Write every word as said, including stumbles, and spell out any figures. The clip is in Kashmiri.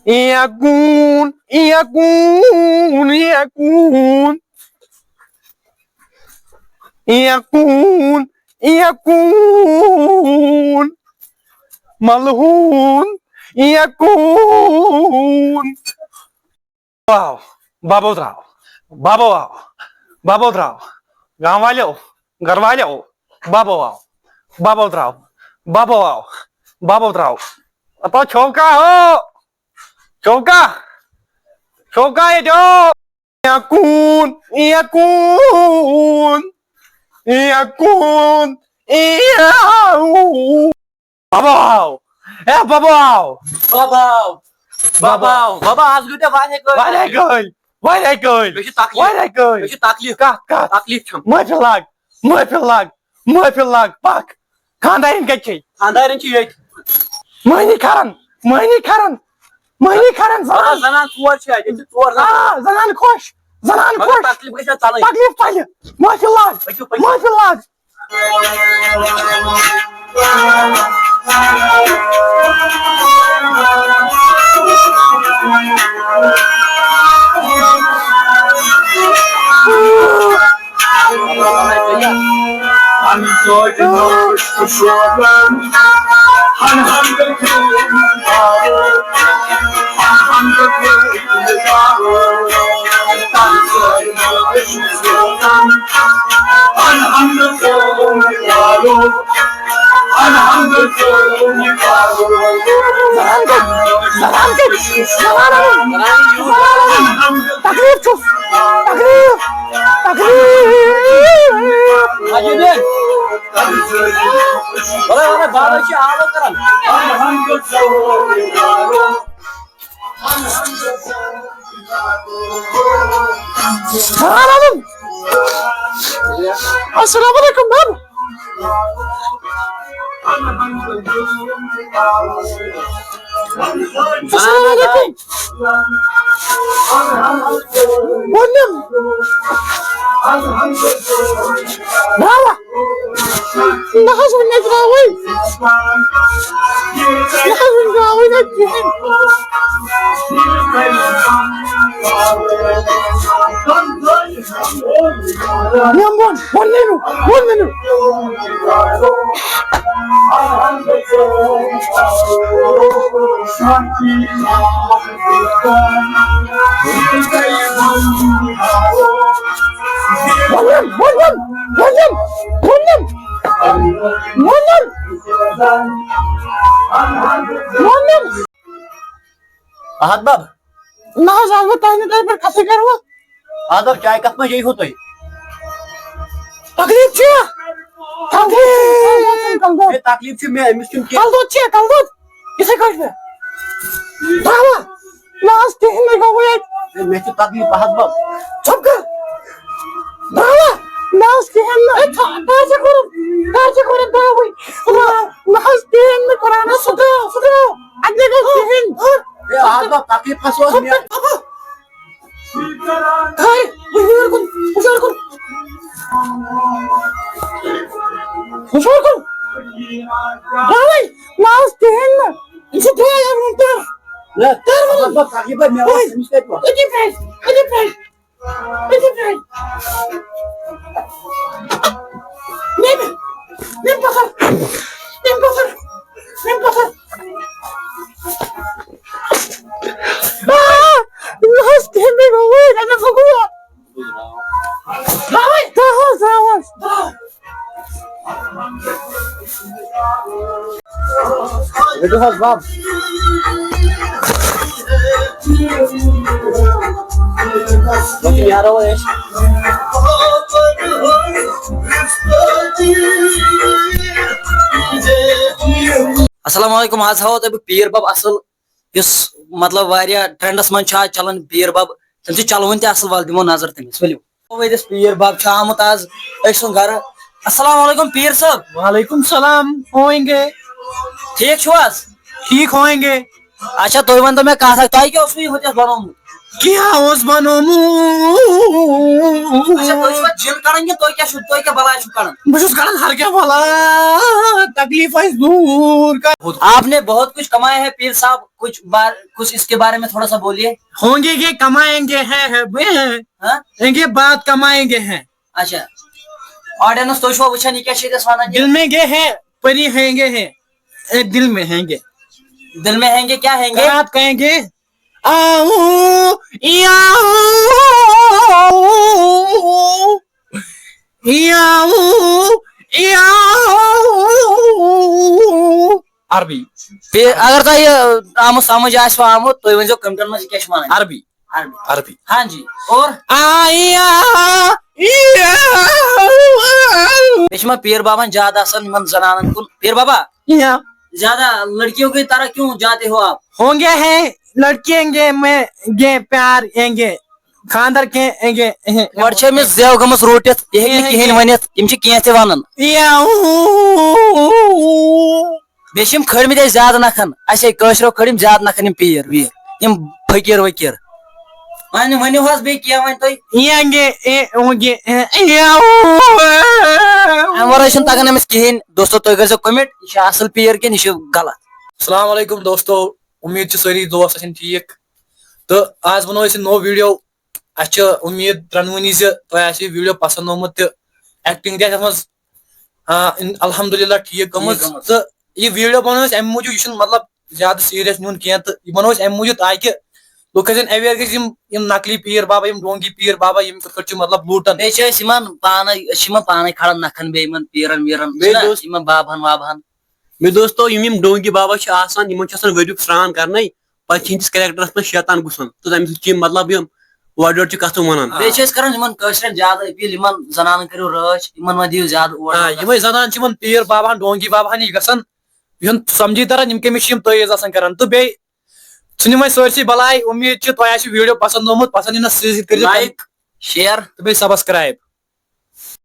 Yakun, yakun, yakun. Yakun, yakun. Malhun, yakun. Wow, babo draw. Babo wow. Babo draw. Gaon wale, ghar wale. Babo wow. Babo draw. Babo wow. Babo draw. Apa chauka ho? Chauka. Chauka ye do. Yakun, yakun, yakun, yakun. Babo wow. Eh, babo wow. Babo. Babo. Babo. Babo, az gute vale gol. Vale gol. Vale gol. Müşü taklit. Vale gol. Müşü taklit. Kat, kat. Taklit çam. Mafi lag. Mafi lag. Mafi lag. Bak. Khandarin kaçı. Khandarin çi yek. Mani karan. Mani karan. Mani karan. Baba, zanan. Zanan tuvar çi. Geçi tuvar zanan. Aa, zanan koş. Zanan koş. Taklif geçen tanı. Taklif tanı. Mafi lag. Peki, peki. Mafi lag. Zanan kaç, zanan kaç, zanan alın. Zanan alın. Taklif çok. Taklif. Taklif. Hadi be. Bana, bana, bana şey ağla karan. Zanan alın. Assalamu alaikum, baba. Assalamu alaikum. Wannan. Bravo. Na hasa wannan drawai. Na hasa wannan drawai na jihin. Yan bon, bon nenu, bon nenu. Bon nen, bon nen, bon nen, bon nen. Bon nen. Bon nen. Ahad bab. نہ حظ، از بہٕ تۄہہِ نہٕ تۄہہِ پٮ۪ٹھ کَتھٕے کَرٕ وٕ۔ اَدٕ چاے کَتھ منٛز چیٚیہِ ہُہ تُہۍ؟ تکلیٖف چھُ۔ کَلہٕ دود چھُ، کَلہٕ دود۔ ہے، تکلیٖف چھُ مےٚ، أمِس چھُنہٕ کینٛہہ۔ کَلہٕ دود چھُ، کَلہٕ دود۔ یِتھَے کٲٹھۍ مےٚ۔ بہٕ ہا نہ حظ کِہیٖنۍ نہٕ گوٚو ییٚتہِ۔ ہے، مےٚ چھِ تکلیٖف، بہٕ حظ بَب۔ ژھۄپہٕ کر۔ بہٕ ہا نہ حظ کِہیٖنۍ نہٕ۔ ہے، تھا-، کر ژےٚ کوٚرُتھ؟ کر ژےٚ کوٚرُتھ دعوٕے؟ نہ حظ کِہیٖنۍ نہٕ، قرآنَس سُہ درٛاو، سُہ درٛاو۔ اَتہِ نَے گوٚو کِہیٖنۍ۔ ہے، اَتھ گوٚو تکلیٖف، کَس اوس مےٚ؟ ہے، ہُشار کُن، ہُشار کُن۔ ہُشار کُن۔ راوے، نہ اوس کِہیٖنۍ نہٕ۔ یہِ چھُ دۄہَے اَنُن تَر۔ نہ، تَر وَنُن۔ مطلب، تکلیٖف ہے مےٚ اوس، ہے، أمِس کَتہِ وَن؟ أتی پرٛارِ، أتی پرٛارِ۔ أتی پرٛارِ۔ نیٚمہِ، نیٚمہِ پَتھر، نیٚمہِ پَتھر، نیٚمہِ پَتھر۔ آ، نہ حظ، کِہیٖنۍ نہٕ گوٚو وۄنۍ، اَتٮ۪تھ سُہ گوٚو۔ ترٛاوَے؟ ترٛاوَس، ترٛاوَس۔ رٔٹِو حظ بَب۔ وۄنۍ نیرو أسۍ۔ السلام علیکم، آز ہاوو تۄہہِ بہٕ پیٖر بَب اَصٕل، یُس مطلب واریاہ trendس منٛز چھُ آز چلان پیٖر بَب، تٔمۍ چھُ چلوُن تہِ اَصٕل، وَلہٕ دِمو نظر تٔمِس، ؤلِو۔ وٲتۍ أسۍ پیٖر بَب چھُ آمُت آز أکۍ سُنٛد گرٕ۔ السلام علیکم پیٖر صٲب۔ وعلیکم السلام، ہوئیں گے۔ ٹھیٖک چھِو حظ؟ ٹھیٖک ہوئیں گے۔ اچھا، تُہۍ ؤنۍتو مےٚ کَتھ اَکھ، تۄہہِ کیٛاہ اوسوٕ یہِ ہُتٮ۪تھ بَنومُت؟ کیٛاہ اوس بنومُت؟ اچھا، تُہۍ چھِوا جِن کَران کِنہٕ تُہۍ کیٛاہ چھِو، تُہۍ کیٛاہ بَلاے چھِو کَران؟ بہٕ چھُس کَران ہر کیٛاہ بَلاے، تکلیٖف آسہِ دوٗر کَر۔ آپ نے بہت کچھ کمایا ہے پیر صاحب، کچھ بار کچھ اس کے بارے میں تھوڑا سا بولیے۔ ہوں گے یہ کمائیں گے ہیں، ہیں، ہیں۔ ہاں؟ ہوں گے بات کمائیں گے ہیں۔ اچھا، آڈینس، تُہۍ چھِوا وٕچھان یہِ کیٛاہ چھِ ییٚتٮ۪س وَنان یہِ؟ دل میں گے ہیں، پری ہیں گے ہیں، اے دل میں ہیں گے۔ دل میں ہیں گے، کیا ہیں گے؟ رات کہیں گے، آؤ، یاؤ، یاؤ، یاؤ۔ عربی۔ بیٚیہِ اگر تۄہہِ یہِ آمُت سمجھ آسِوٕ آمُت، تُہۍ ؤنۍزیو کمنٹن منٛز یہِ کیٛاہ چھِ وَنان۔ عربی۔ عربی۔ عربی۔ ہاں جی۔ اور؟ آیا، یا۔ بیٚیہِ چھِ یِمن پیٖر بابن زیادٕ آسان یِمن زنانن کُن۔ پیٖر بابا، یا۔ زیادہ لڑکیوں کی طرح کیوں جاتے ہو آپ؟ ہوں گے ہیں، لڑکیوں گے میں گے پیار ہیں گے، خاندر کے ہیں گے، ہیں۔ گۄڈٕ چھِ أمِس زٮ۪و گٔمٕژ روٗٹِتھ، یہِ ہیٚکہِ نہٕ کِہیٖنۍ ؤنِتھ، یِم چھِ کینٛہہ تہِ وَنان۔ یا۔ بیٚیہِ چھِ یِم کھٲلمٕتۍ اَسہِ زیادٕ نکھن، اَسے کٲشرو کھٲلۍ یِم زیادٕ نکھن، یِم پیٖر ویٖر، یِم فقیٖر وقیٖر۔ وۄنۍ ؤنِو حظ بیٚیہِ کینٛہہ وۄنۍ تُہۍ۔ یہِ Onge, A, Onge, A, A, او۔ اَمہِ ورٲے چھُنہٕ تگان أمِس کِہیٖنۍ۔ دوستو، تُہۍ کٔرۍزیو comment، یہِ چھا اَصٕل پیٖر کِنہٕ یہِ چھُ غلط؟ السلام علیکم دوستو، اُمید چھِ سٲری دوست آسن ٹھیٖک۔ تہٕ آز بنوو أسۍ یہِ نوٚو video۔ اَسہِ چھِ اُمید ترٛٮ۪نوٕنی زِ تۄہہِ آسہِ یہِ video پسنٛد آمُت تہٕ acting تہِ آسہِ اَتھ منٛز، آ، ان-، الحمدللہ ٹھیٖک گٔمٕژ۔ ٹھیٖک گٔمٕژ۔ تہٕ یہِ video بنٲو أسۍ اَمہِ موٗجوٗب، یہِ چھُنہٕ مطلب زیادٕ serious نیُن کینٛہہ، تہٕ یہِ بنٲو أسۍ اَمہِ موٗجوٗب تاکہِ لُکھ گژھن aware گٔژھۍ یِم، یِم نقلی پیٖر بابا، یِم ڈونگی پیٖر بابا، یِم کِتھ پٲٹھۍ چھِ مطلب لوٗٹان۔ بیٚیہِ چھِ أسۍ یِمن پانے، أسۍ چھِ یِمن پانے کھالان نکھن بیٚیہِ یِمن پیٖرن ویٖرن، بیٚیہِ چھِنہ دوست-، یِمن بابہن وابہن۔ بیٚیہِ دوستو، یِم یِم ڈونگی بابا چھِ آسان، یِمن چھُ آسان ؤریُک سرٛان کرنَے، پتہٕ چھِ یِہنٛدِس characterس منٛز شیطان گُسان، تہٕ تَمہِ سۭتۍ چھِ یِم مطلب یِم اورٕ یورٕ چھِ کتھٕ ونان۔ بیٚیہِ چھِ أسۍ کران یِمن کٲشرٮ۪ن زیادٕ appeal، یِمن زنانن کٔرِو رٲچھ، یِمن مہ دِیِو زیادٕ اور آ، یِمے زنانہٕ چھِ یِمن پیٖر باباہن، ڈونگی باباہن نِش گژھان، یِہُنٛد سمجھی تران، یِم کٔمِس چھِ یِم تٲویٖز آسان کران۔ تہٕ بیٚیہِ ژھٕنِو وۄنۍ سٲرسٕے بلاے، اُمید چھِ تۄہہِ آسہِ video پسنٛد آمُت، پسنٛد یِنس سۭتۍ سۭتۍ کٔرِو like، share۔ تہٕ بیٚیہِ subscribe۔